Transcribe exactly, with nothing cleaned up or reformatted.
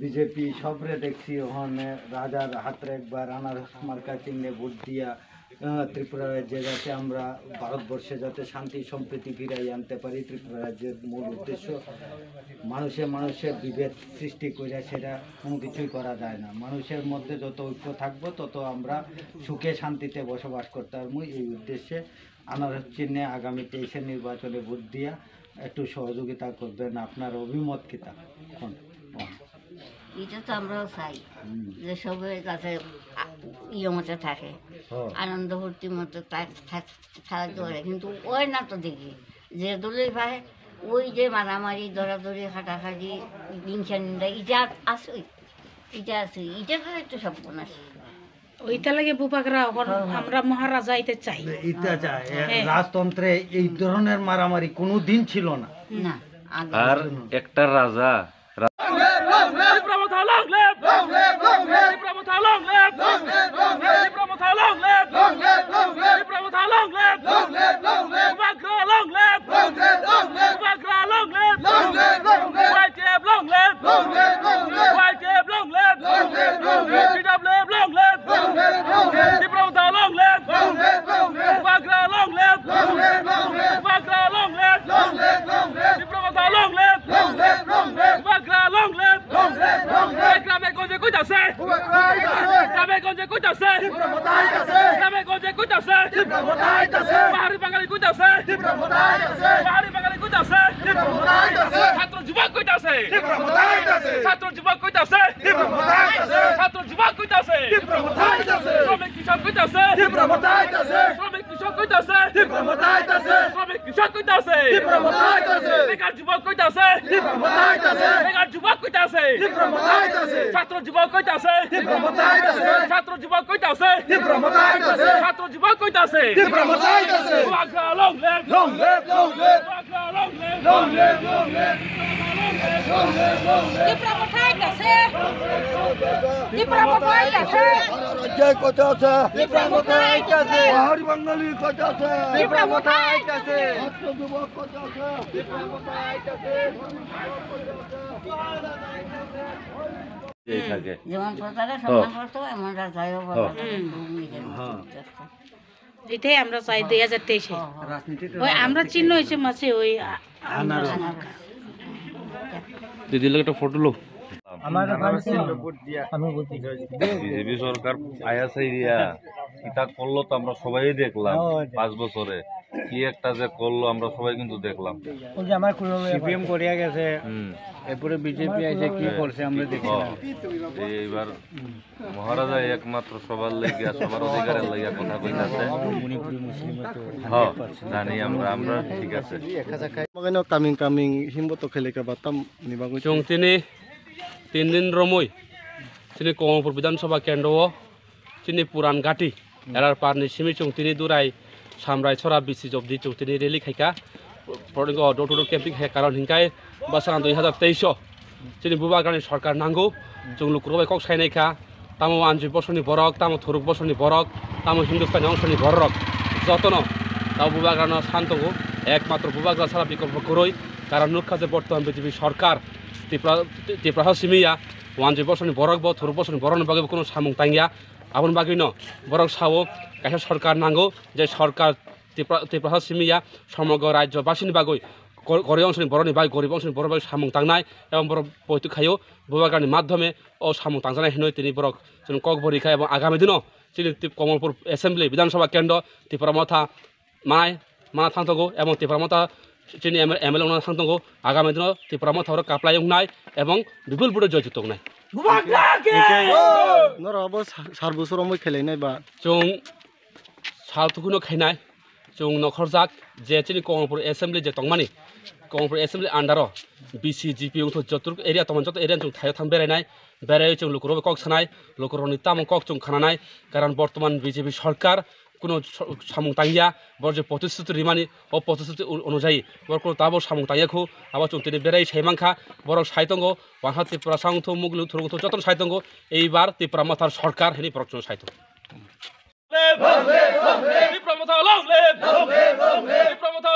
বিজেপি সবরে দেখছি ওখানে রাজার হাতরেক বা রানার মার্কা চিহ্নে ভোট দিয়া, আহ, ত্রিপুরা রাজ্যে যাতে আমরা ভারতবর্ষে যাতে শান্তি সম্প্রীতি ফিরাই আনতে পারি। ত্রিপুরা রাজ্যের মূল উদ্দেশ্য মানুষে মানুষে বিভেদ সৃষ্টি করে সেটা কোনো কিছুই করা যায় না। মানুষের মধ্যে যত ঐক্য থাকবো তত আমরা সুখে শান্তিতে বসবাস করতে পারবো। এই উদ্দেশ্যে আনারস চিহ্নে আগামী তেইশে নির্বাচনে ভোট দিয়া একটু সহযোগিতা করবেন। আপনার অভিমত কিতা? কোন? কোন? এটা তো আমরাও চাই হুম। যে সবাই যাতে আ-, ইয়ে মতো থাকে, হ্যাঁ। আনন্দ ফুর্তি মতো তা-, থা-, থাকতে পারে। কিন্তু ওই না তো দেখি যে দলই পায় ওই যে মারামারি, দরাদরি, হাতাহাতি, হিংসা নিন্দা, এটা আছে, এটা আছে, এটা তো একটু সর্বনাশ। ওইটা লাগে বুবাগরা এখন হ্যাঁ, হ্যাঁ। আমরা মহারাজা এটা চাই। এটা চাই। হ্যাঁ। রাজতন্ত্রে এই ধরনের মারামারি কোনো দিন ছিল না। না, আগে আর ছিল না। একটা রাজা, রা- Tipra Motha long live! Long live, long live! Tipra Motha long live! Long live, long live! Tipra Motha long live! Long live, long live! Tipra Motha long live! Long live, long live! Bubagra long live! Long live, long live! Bubagra long live! Long live, long live! Y T F long live! Long live, long live! Y T F long live! Long live, long live! T W F long live! Long live, long live! Tipra Motha long live! Long live, long live! Bubagra long live! Long live, long live! Bubagra long live! Long live, long live! Tipra Motha long live! Long live, long live! Bubagra long live! Long live, long live! Grame gonje koi thangse? Tipra Motha aitase! Grame gonje koi thangse? Tipra Motha aitase! Grame gonje koi thangse? Tipra Motha aitase! Bahari Bangali koi thangse? Tipra Motha aitase! Bahari Bangali koi thangse? Tipra Motha aitase! Chhatro jubak koi thangse? Tipra Motha aitase! Chhatro jubak koi thangse? Tipra Motha aitase! Chhatro jubak koi thangse? Tipra Motha aitase! Shramik Krishok koi thangse? Tipra Motha aitase! Shramik Krishok koi thangse? Tipra Motha aitase! Shramik Krishok koi thangse? Tipra Motha aitase! Begar jubak koi thangse? Tipra Motha aitase! Begar jubak koi thangse? Tipra Motha aitase! Chhatro jubak koi thangse? Tipra Motha aitase! Chhatro jubak koi thangse? Tipra Motha aitase! Chhatro jubak koi thangse? Tipra Motha aitase! Bubagra long live! Long live, long live! Bubagra long live! Long live, long live! Tipra Motha aitase! Tipra Motha aitase! সারা রাজ্যে কোথায় আছে? Tipra Motha aitase! পাহাড়ি বাঙালি কোথায় আছে? Tipra Motha aitase! ছাত্র যুবক কোথায় আছে? Tipra Motha aitase! এই থাকে। যেমন প্রজারা সম্মান করতো, এমন রাজাও বলা হ্যাঁ। নিজের মতো হ্যাঁ। করতো। এটাই আমরা চাই দুই হাজার তেইশে। হ্যাঁ, হ্যাঁ। রাজনীতিতে ওই আমরা চিহ্ন হয়েছে মাসে ওই আ-, আনারস। আনারস। দিদি, একটা ফটো লো। আমার কাছে আমি বলতে চাই। বিজেপি সরকার আয়া চাই দিয়া কিতা করলো তো আমরা সবাই দেখলাম। পাঁচ বছরে কি একটা যে করলো আমরা সবাই কিন্তু দেখলাম। ওই যে আমার কুড়ি সিপিএম করিয়া গেছে, হুম। এরপরে বিজেপি আইছে, কি করছে আমরা দেখছি না। এই এবার মহারাজা একমাত্র সবার লাগিয়া, সবার অধিকারের লাগিয়া কথা কইতাছে। মণিপুরি মুসলিম তো হ, জানি আমরা, আমরা ঠিক আছে। Magano kaming kaming himbo to khele ka batam ni bagwi. Chwng tini tin din romwi chini Kamalpur Bidhan Sabha kendro o chini Puran Gati L R Park ni simi chwng tini Durai Samrai Sora B C jobdi chwng tini rally khaika. Poro door to door camping hai karon hinkai bwsano dui hazar teis o chini bubagrani sorkar nango. Chwng lukurok bai kok sainai kha, tamo anjui bosoni borok, tamo thuruk bosoni borok, tamo Hindustani ongsoni borok, jotono tamo bubagrano san tongo. Ekmatro bubagra sara bikolpo kwrwi, karon nukha je bortoman B J P sorkar Tripura, Tripura ha simiya, anjui bosoni borok bo, thuruk bosoni borokni bagwi bo kunu samung tangya. Aboni bagwino borok sao kaisa sorkar nango, je sorkar Tripura, Tripura ha simiya, somogo rajyobasini bagwi, gor-, gorib ongsoni borokni bagwi, gorib ongsoni borok bagwi samung tangnai, ebong borok poito khaio, bubagrani madhyome o samung tangjaknai hinwi tini borok chwng kok bo rikha, ebong agami dino chini Tip-, Kamalpur Assembly, Bidhan Sabha Kendro, Tipra Motha manai, mana thang tongo, ebong Tipra Motha chini M L A wngna thang tongo, agami dino Tipra Motha oro kaplai wngnai, ebong bipul vote joyjito wngnai. Norok abo sar bosor romwi khelainai ba? Chwng sal tukuno khainai, chwng nokhorjak je chini Kamalpur Assembly je tongmani, Kamalpur Assembly under o B C, G P wngthok joto area tongmani, joto area chwng thaio thang berainai, berai chwng lukurok kok sanai, lukurokni tamo kok chwng khananai, karon bortoman B J P sorkar kuno so-, samung tangya, borok je protisthuti rimani, o protisthuti u-, onujayi borok kuno tabo samung tangya khu, abo chwng tini berai sai mankha, borok sai tongo, wanha Tripura sa wngthok, Mugli wngthok, jotono sai tongo, eibar Tipra Mothar sorkar hinwi borok chwng sai tongo. Long live! Long live! Long live! Tipra Motha long live! Long live! Long live! Tipra Motha